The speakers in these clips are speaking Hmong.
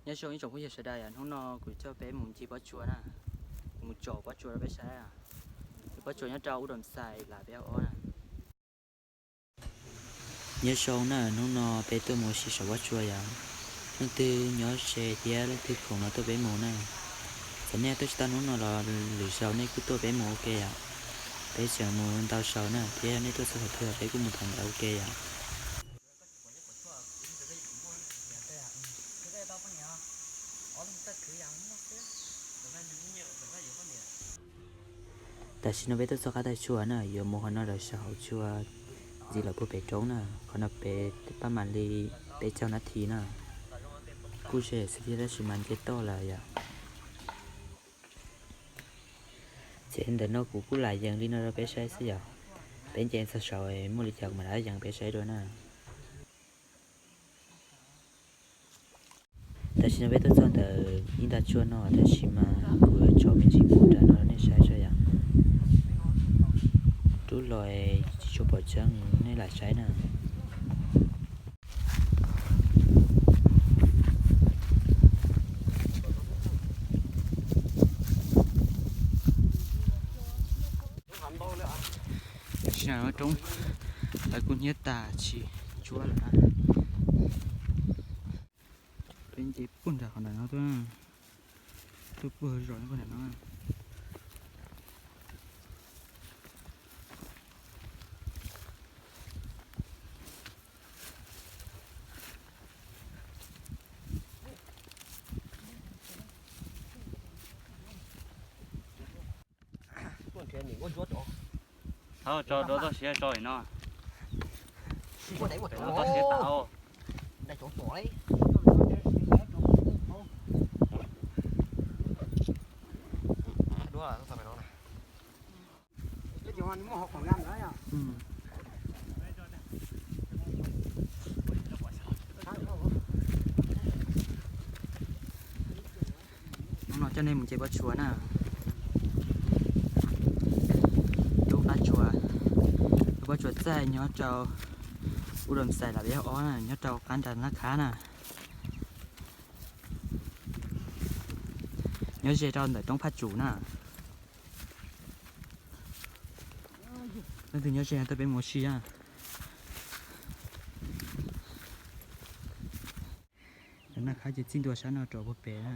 Nyob zoo ib tsoom phooj ywg sawv daws, hnub no kuv coj peb mus ncig pob tsuas na, kuv mus tsom pob tsuas rau peb saib. Pob tsuas nyob rau Ub Dam Xais Lam Peb Ob na. Nyob zoo na, hnub no peb tuaj mus ua si saum pob tsuas yom. Leej twg nyob ze thiab leej twg khoom no tuaj peb mus na. Txawm nej tuaj tsis tau hnub no los lwm zaus nej kuj tuaj peb mus ua ke yom. Peb tseem mus ntau zaus na, thiab nej tuaj txog thaum twg peb kuj mus thaum ntawd ua ke yom. Tam sim no peb tuaj txog qab tag tsua na, yuav mus hauv no lawm saum hauv tsua ntxiv lawm puag pem roob na. Qhov no peb pab mam li peb caug nab thi na. Kuj ze xwb thiab tab sis mas nce toj lawm yom. Ces ntawm no kuv kuj lam yees li no rau peb saib xwb yom. Peb nce txog saud muaj li cas kuv mam rov yees peb saib dua na. Tam sim no peb tuaj txog ntawm ib nta tsua no tab sis mas kuv yuav tso me ntsis pum nram no rau nej saib tso yom. Rub los tsis tshua pom tseeb, nej lam saib na. Tam sim no roob lawv kuj hnyiab tag tsis tsuab lawm na. Peb nce puag nram qhov ntawm no tuaj, tuaj puag zos puag nram no. Thawb tso, rau toj siab tso li no. Toj siab tas. Hnub no coj nej mus nce pob tsuas na. Lub qab tsuas, lub pob tsuas txaij nyob rau Ub Dam Xais Lam Peb Ob na, nyob rau qab nram Naj Khab na. Nyob ze rau ntawm roob Phaj Tsum na. Leej twg nyob ze tuaj peb mus ua si na. Naj Khab ces txij ntua sab no rau puag pem na.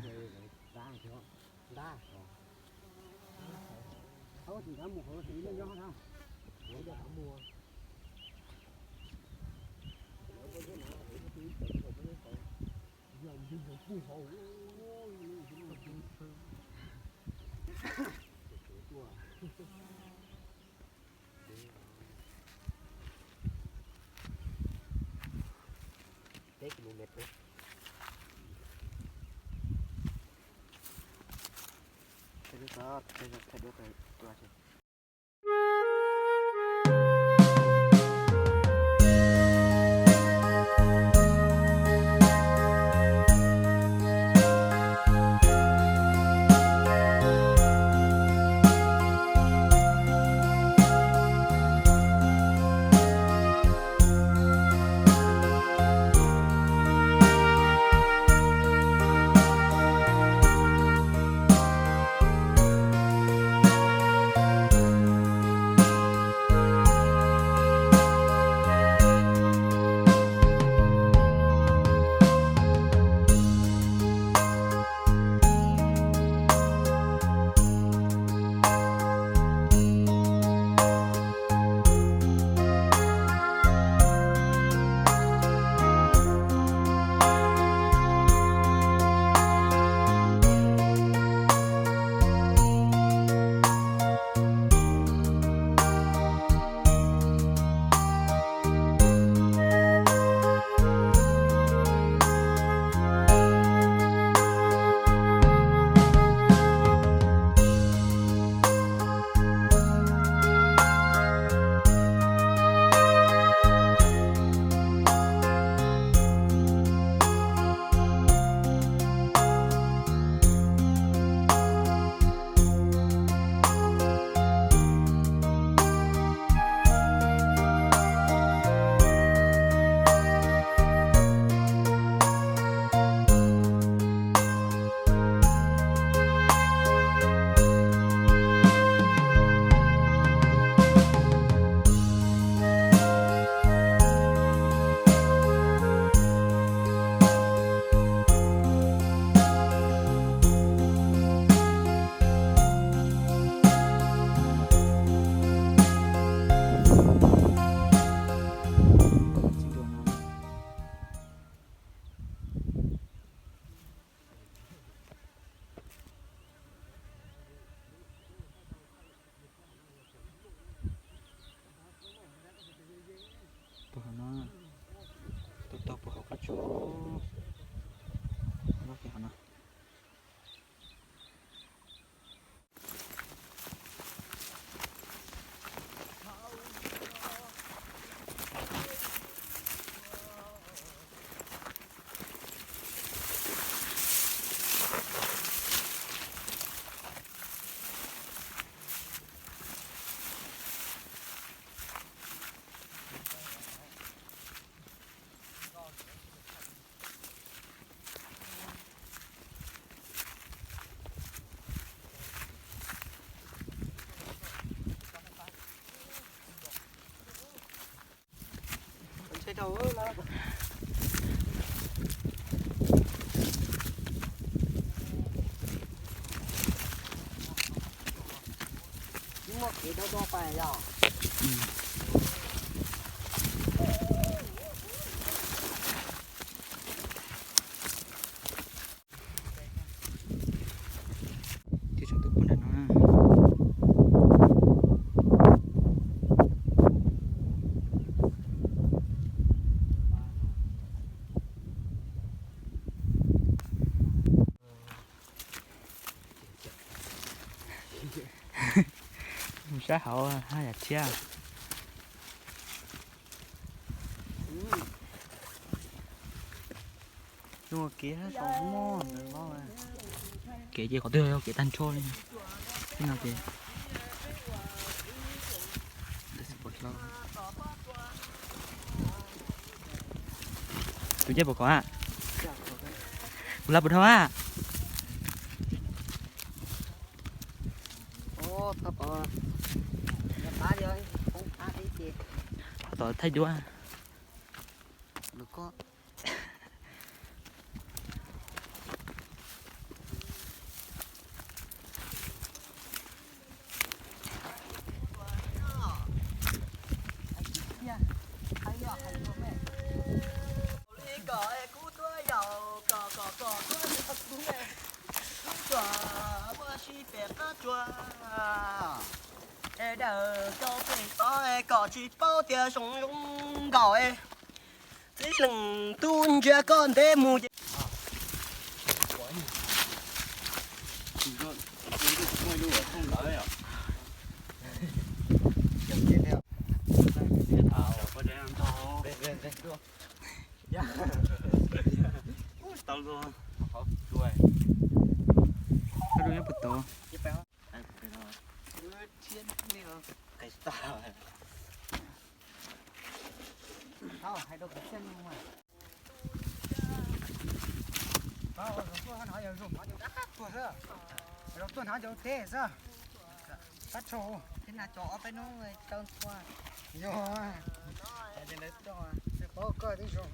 Thiab tseem tuaj pub nram no. Mus sab hauv haj yam thiab. Kev, kev ces qhov twg yog kev tag nrho li. Tej no ces tus ncej puas khov a? Kuv lab puas dhau a? Tom thaij duab. Es dawm rau pem tod es kom tsis paub tias zoo zoo nkaus es tib leeg tub ntsia koj ntev mus ces tau luaj. Puas tau? Hais rau kwv tij mas, zaum tuaj hnav cov zaum hnav cov dab tuag xwb, zaum tuaj hnav cov teb xwb. Tab tshau, teb na cov ob peb hnub tau ntua. Yog, tsis paub koj twb zoo.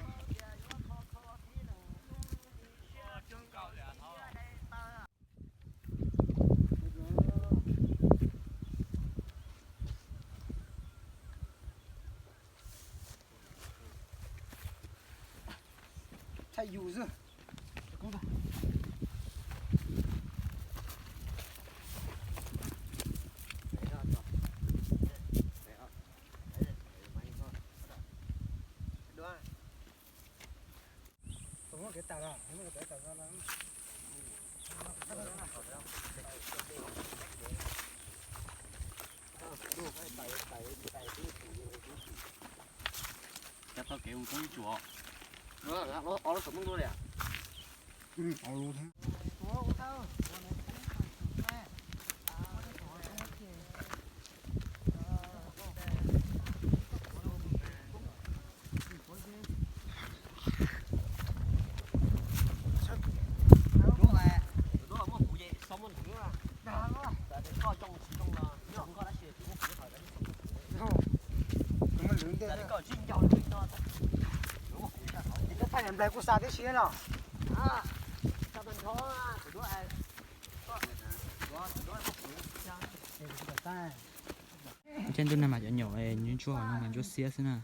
Thaij yus xwb. Cov tau kev mus tau ib tsuam. Ob lub saum muaj ntuj li. Koj thaij nplais kuj xa tib si los. Tej ntuj nag mas cov nyom ntsuab ntsuab no mas ntsuab xiab xwb na.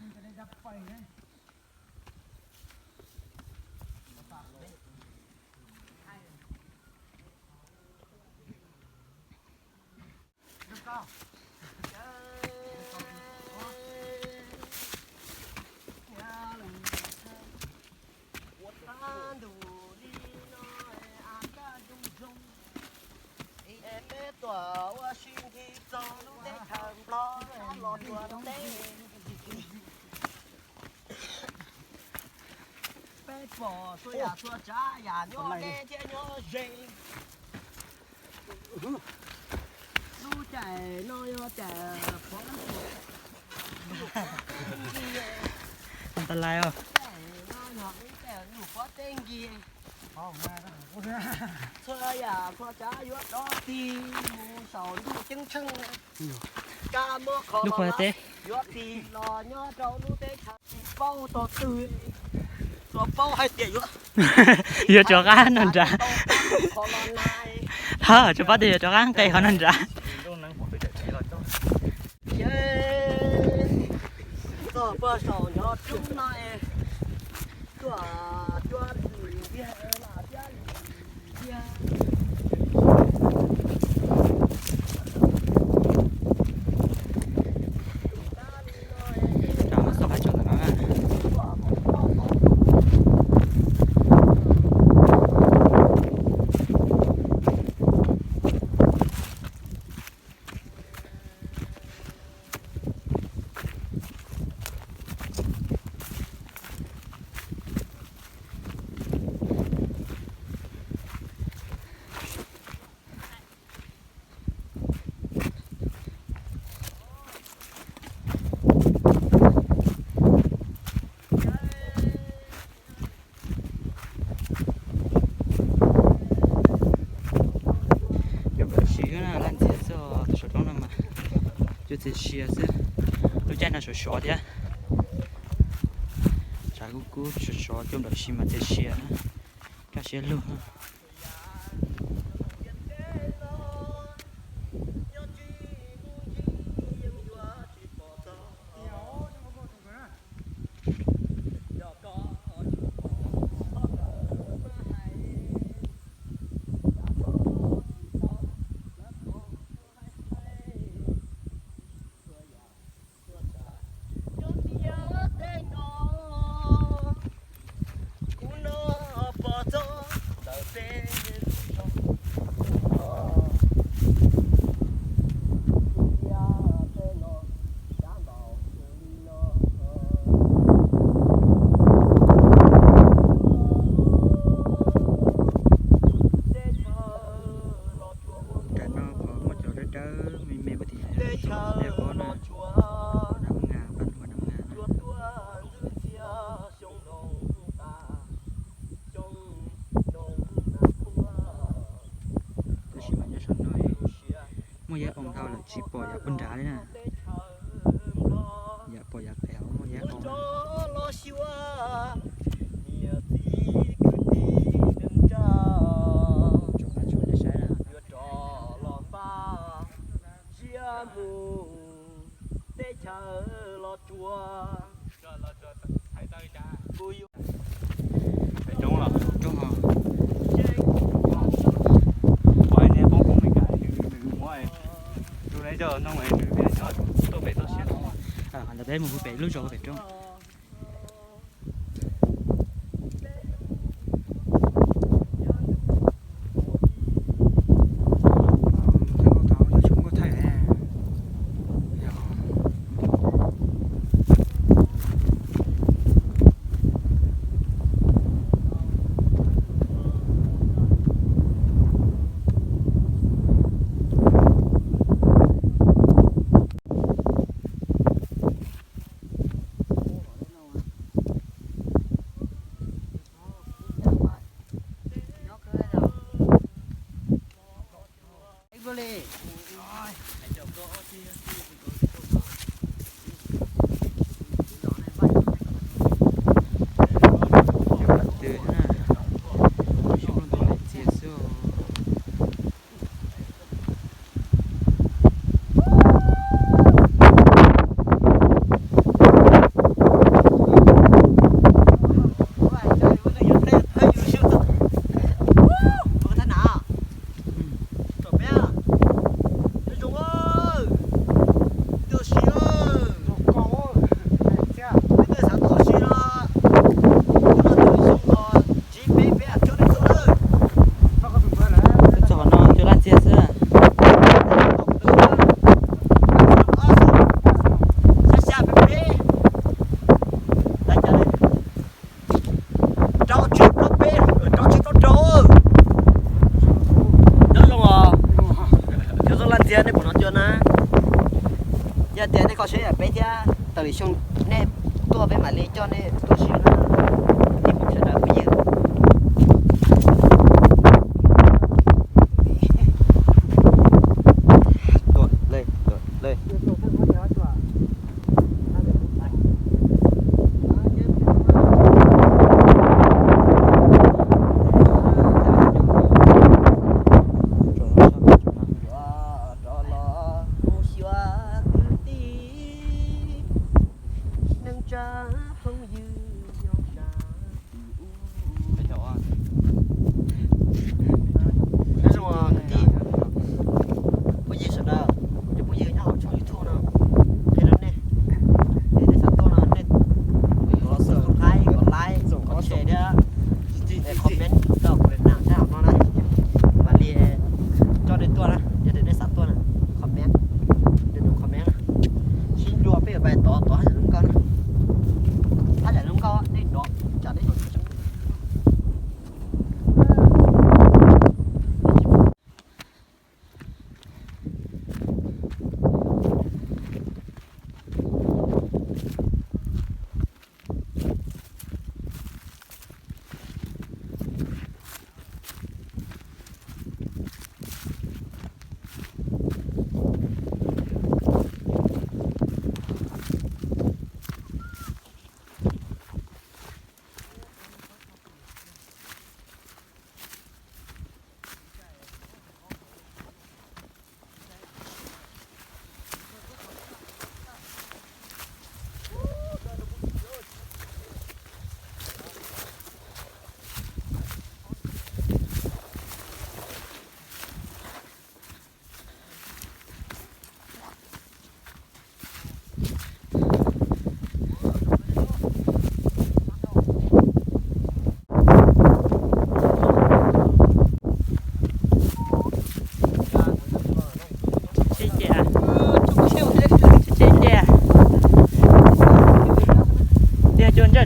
Peb tuaj ua si nthi txog lub teb chaws Nplog los tuaj teb. Peb pom txhua yam txhua tsav yam nyob deb thiab nyob ze. Lub caij no yog caij qhuav, lub caij no yog lub caij ntuj qhuav teb nkig. Txhua yam txhua tsav yuav rov tig mus saum ntuj ceeb tsheej. Kab mob kho lub qhuav teb. Yuav tig los nyob rau lub teb chaws tsis paub tog twg, tsuas paub hais tias yuav, yuav rov qab no nrad. Tsis paub tias yuav rov qab nqe qhov no nrad. Txog puag saum nrov roob no es tuaj cua lwm tiag, lam thiab lwm tiag. Rau xauj qab tsuas ntawm no na. Cov nplawm si xwb na, laj ntxias xwb, saum roob no mas cua txias sia xwb. Lub caij no sov sov thiab, tshav kub kub sov sov, cua nplawm si mas txias sia, kaj siab lug. Nram no qhov muaj cov dawb dawb me me puag tim, dawb qhov na, nab nga, pab nab nga na. Tab sis mas nyob saum no muaj yav oo ntau lawm tsis pom yav puag nrad li na. Yav pom yav pem muaj yav oo. Tsuas qab tsuas nej saib na. Pem roob los roob no. Ua niag poob poob me ka nws muab, tus neb coj noj nws tuaj pem toj siab no. Ntawd peb mus pem lub zos pem roob. Txog qhov no cua laj ntxiag xwb. Rau tsib plaub peb, rau tsib plaub rau. Nyob zoo os. Cua txoj laj ntxiag nej pom no cua na. Yog tias nej kho siab yam peb thiab, tau lwm xyoo nej tuaj peb mam li coj nej tuaj si na. Nej phooj ywg sawv daws phooj ywg. Tuaj, tuaj, tuaj.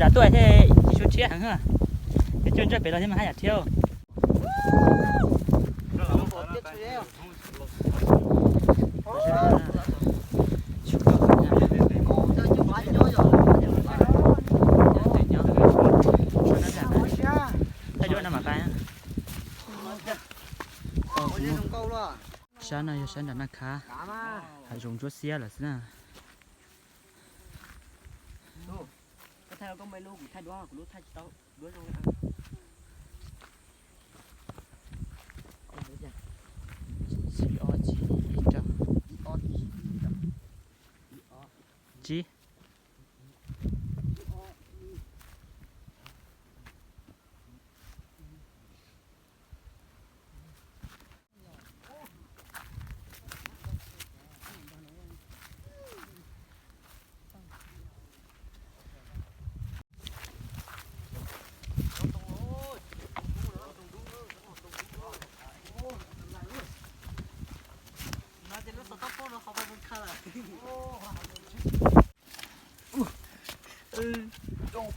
Zam tuaj thiab tsis suav tshiab heev. Twb cuaj ntsawj pem los thiab mas haj yam thiab. Sab no yog sab nram Naj Khab, hav zoov ntsuab xiab lawm xwb na. Thaij lub koj me lub, kuv thaij duab, kuv lub thaij tsis tau duab zoo li. Tsib ob tsib ib rau. Tsib.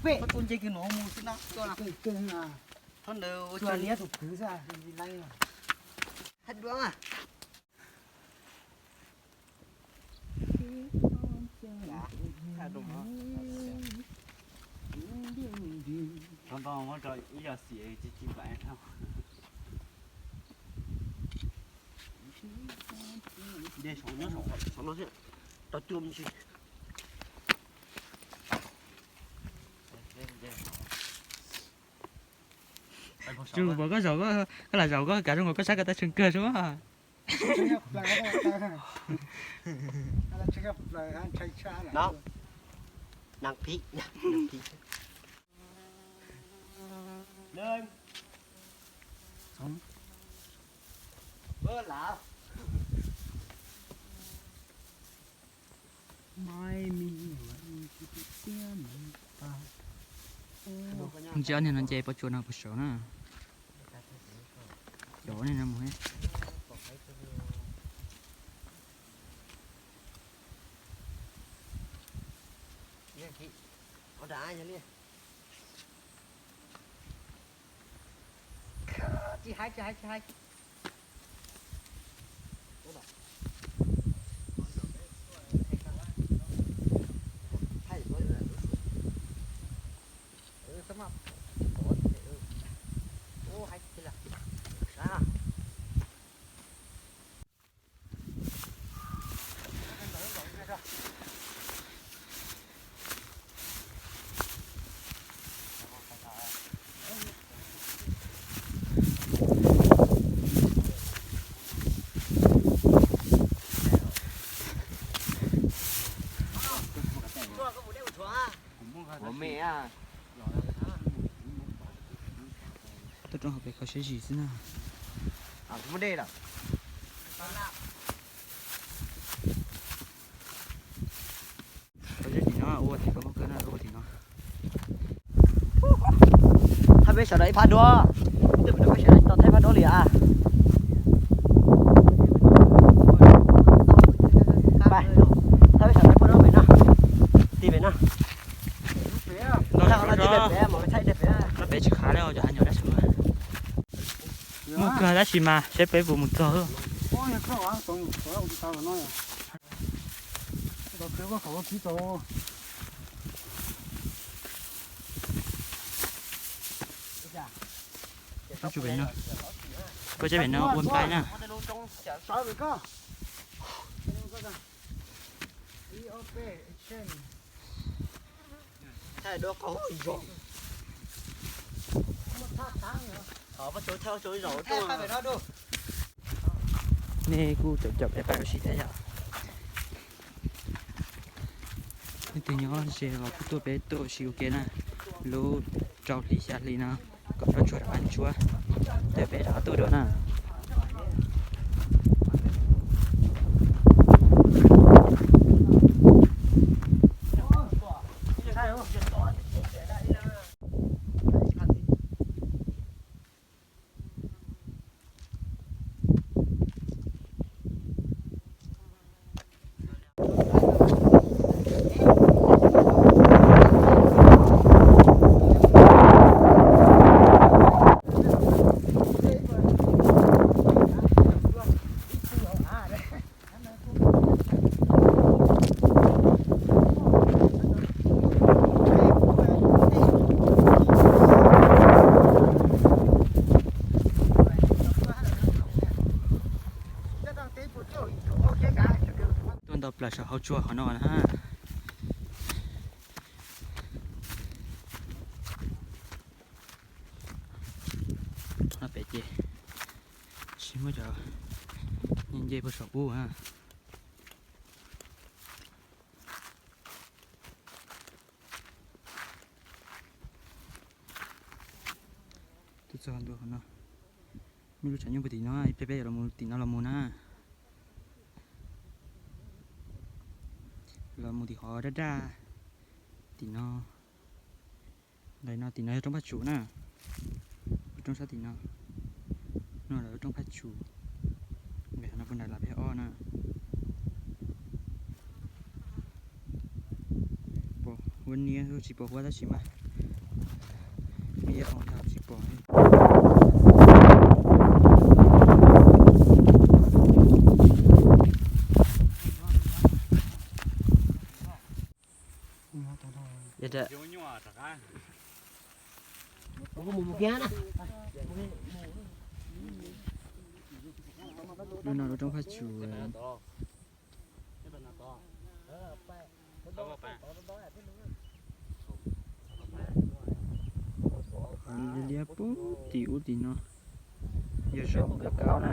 Peb tus nce kiag no mus xwb na. Thaum ntawd ua liab tus kwv xwb. Thaij duab. Tau tau muab rau ib yam xim tsis tsis npaim. Dej saum nyob saum no thiab, tau cuaj me ntsis. Tsuas pom koj zaum, koj lam zaum koj kav zoo nkaus koj sab ko taw tshee kawg zoo. Nag phim, nag phim. Ntsia ob niag no nce pob tsuas no puas saud na. Cov niag no mus. Tsis hais, tsis hais, tsis hais. Tuaj rau hauv pem kho siab zis xwb na. Kho siab zis no ua tim no, ua tim no. Thaij peb sawv daws ib phab duab. Twb pem no peb sawv daws tsis tau thaij phab duab li as. Thaij peb sawv daws phab duab pem no. Tim pem no. Thaij peb pem, thaij peb pem. No pem tsis khav li, cov hav nyom dab tsi. Muaj kawg tab sis mas seb peb puas mus txog. Koj tsuas pem no, koj tsuas pem no ua nplaig na. Nej kuj caum caum peb pab ua si thiab yom. Leej twg nyob ze los kuj tuaj peb tuaj ua si ua ke na. Lub rau hli xya hli no kom nplooj tsuag rov qab ntsuab, ces peb rov qab tuaj dua na. Tau plaws saum hauv tsua qhov no na. No pem ces tsis muaj cov nce nce puag saum ub na. Tuaj txog ntua qhov no, muaj lub tshav nyuj puag tim no, ib pliag peb yuav los mus tim no los mus na. Los mus tim qhov daj daj tim no. Ntawm no tim no yog roob Phaj Tsum na. Lub roob sab tim no, no lawv lub roob Phaj Tsum. Nkawd no puag nram Las Pheej Ob na. Pom huab niab, tsis pom huab tab sis mas me ib qho ntag tsis pom. Lub no lub roob Phaj Tsum. Liab liab puag tim ub tim no, yog zos Nkaj Kaub na.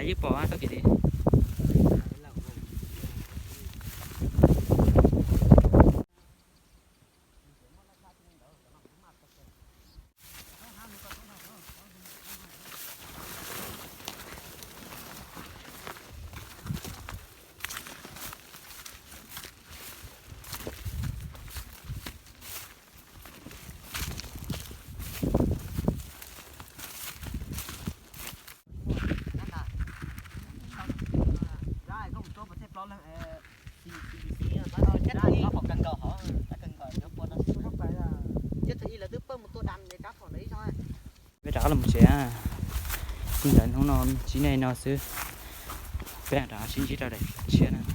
Yeej pom tau kev li. Peb rov qab los tsev, txij ntawm hnub no tsis nej no xwb, peb rov qab sib ntsib rau daim tshiab na.